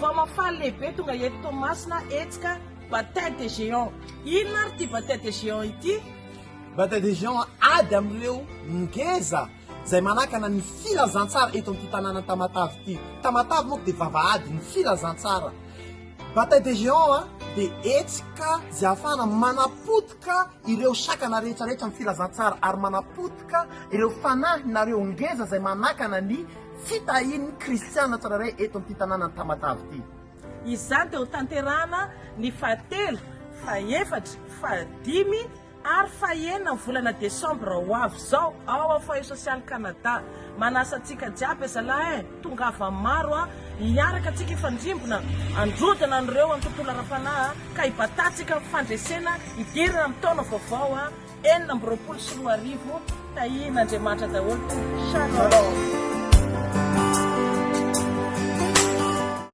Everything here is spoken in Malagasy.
Vaovao mahafaly lehibe tonga eto Toamasina hetsika Bataille des Géants. Inona ary ity Bataille des Géants ity? Bataille des Géants ady amin'ireo ngeza izay manakana ny filazantsara eto amin'ity tanànan'i Tamatave ity. Tamatave manko dia vavahadin'ny filazantsara. Bataille des Géants dia hetsika izay ahafahana manapotika ireo sakana rehetra rehetra amin'ny filazantsara ary manapotika ireo fanahinareo ngeza izay manakana ny fitahian'ny kristiana tsirairay eto amin'ity tanànan'i Tamatave ity. Izany dia hotanterahana ny fahatelo, fahefatra, fahadimy ary fahenina ny volana desambra ho avy izao ao amin'ny Foyer Social Canada. Manasa antsika jiaby zalahy eh! Tongava maro a! Hiaraka antsika hifandrimbona handrodana an'ireo amin'ny tontolo ara-panahy ka hibatantsika ny fandresena hidirana amin'ny taona vaovao 2026. Tahian'Andriamanitra daholo tompoko. Shalom.